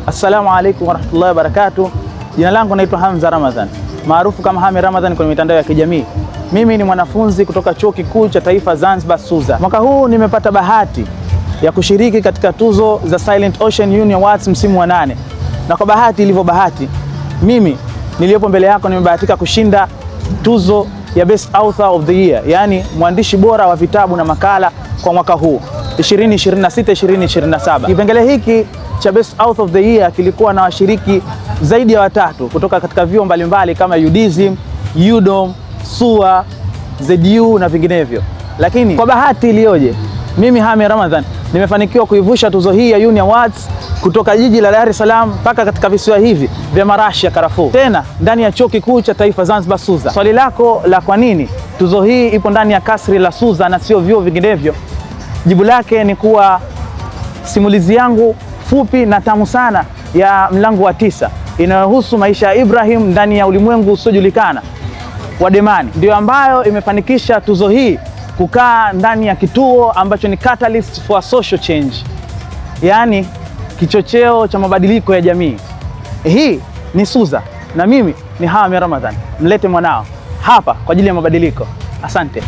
Assalamu alaikum warahmatullahi wabarakatuh. Jina langu naitwa Hamza Ramadhan, maarufu kama Hami Ramadhan kwenye mitandao ya kijamii. Mimi ni mwanafunzi kutoka Chuo Kikuu cha Taifa Zanzibar SUZA. Mwaka huu nimepata bahati ya kushiriki katika tuzo za Silent Ocean Union Awards msimu wa 8, na kwa bahati ilivyo bahati, mimi niliyopo mbele yako nimebahatika kushinda tuzo ya Best Author of the Year, yaani mwandishi bora wa vitabu na makala kwa mwaka huu 2026 2027. Kipengele hiki cha Best Author of the Year kilikuwa na washiriki zaidi ya watatu kutoka katika vyuo mbalimbali kama UDSM, UDOM, SUA, ZU na vinginevyo, lakini kwa bahati iliyoje, mimi Hami Ramadhan nimefanikiwa kuivusha tuzo hii ya Uni Awards kutoka jiji la Dar es Salaam mpaka katika visiwa hivi vya marashi ya karafuu, tena ndani ya Chuo Kikuu cha Taifa Zanzibar SUZA. Swali lako la kwa nini tuzo hii ipo ndani ya kasri la SUZA na sio vyuo vinginevyo, jibu lake ni kuwa simulizi yangu fupi na tamu sana ya mlango wa 9 inayohusu maisha ya Ibrahim ndani ya ulimwengu usiojulikana wa Demani ndiyo ambayo imefanikisha tuzo hii kukaa ndani ya kituo ambacho ni catalyst for social change, yaani kichocheo cha mabadiliko ya jamii. Hii ni SUZA na mimi ni Hami Ramadhan. Mlete mwanao hapa kwa ajili ya mabadiliko. Asante.